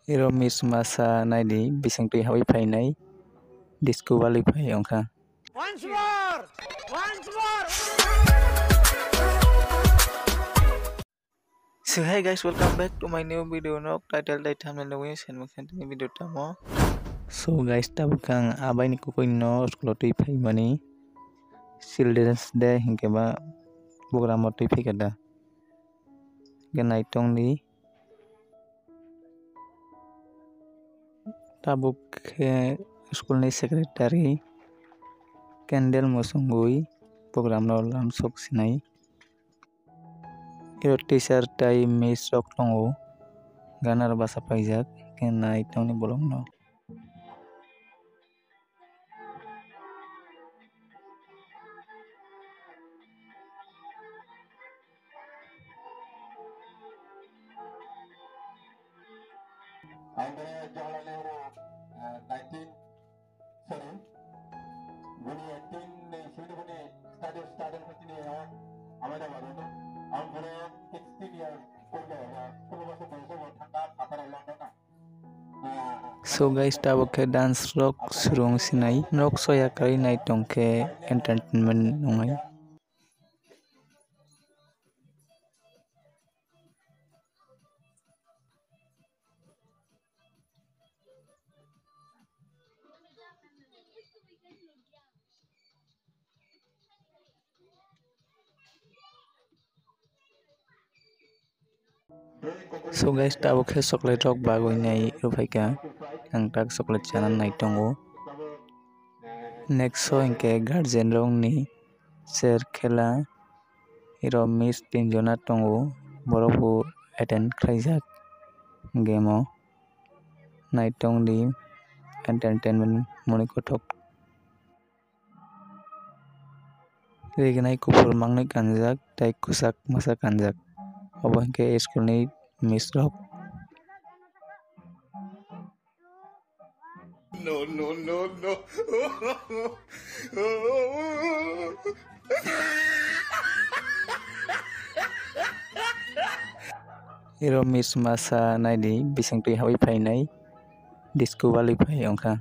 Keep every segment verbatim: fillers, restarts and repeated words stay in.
Iro miss masa naidi, bising twi hawi phainai, disco wali phai ongkha. Once more! Once more! So hey guys, welcome back to my new video. Nok title dai thumbnail nugwi sen mung sen tini video tamo. So guys, tabuk ang abai ni kukui no school o twi phai mani, Children's Day hinkhe ba program o twi phai kha da. Hingkhe naitong di. Tabuk khe school ni secretary candle mwswngwi program no lamsok sinai. Iro teacher tai miss rok tongo, ganar basa paijak, khe nai tongni bolong no. Ang bini Jawaharlal Nehru, eh, nineteen, sorry, bini eighteen ni sini bini study start wngkha chini o Ahmedabad o, ang bini sixteen years purbe, eh, purbo boso boyoso bo thangkha phataro London o. Ah, so guys, tabuk khe dance rok swrwng sinai, nok soya karwi nai tong khe entertainment wngnai. So guys, tabuk khe chocolate rok bagwi nai rwphaikha. Ang tak chocolate chana nai tongo. Next o hinkhe guardian rokni cher khela. Iro miss tinjona tongo, borok bo attend khlaijak game o. Naitong di entertainment moni kothok. Rignai kuphur mangni kanjak tei kwchak masa kanjak. Obo hinkhe school ni miss rok. No, no, no, no. Iro miss masa naidi, bising twi hawi phainai, disco wali phai ongkha.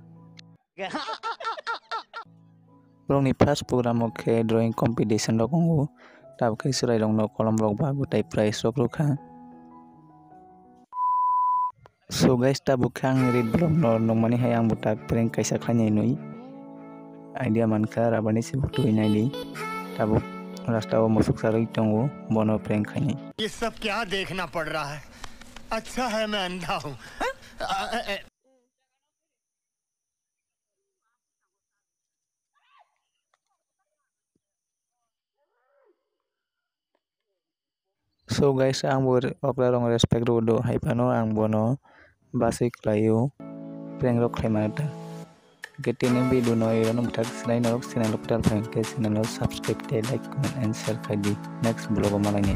Borokni first program o khe drawing competition rok wngo, tabuk khe chwrai rokno kolom rok ba gwtai prize rok rwkha. So guys, tabuk khe ang read vlog no nukmani hai ang bo tak prank kaisa khlainai nwi. Idea mankha rabani se butui naidi. Tabuk rasta o musuk sarwi tongo, bono prank khainai. ये सब क्या देखना पड़ रहा है? अच्छा है मैं अंधा हूँ। So guys, ang bo okra rong respect rw do, hai phano ang bono basui khlaio, prank rok khlai mano ta. Hwnkhe tini video no iro no mwthak sinai norok channel o kwtal phai hwnkhe channel o subscribe tei like, comment and share khai di. Next vlog o malaini.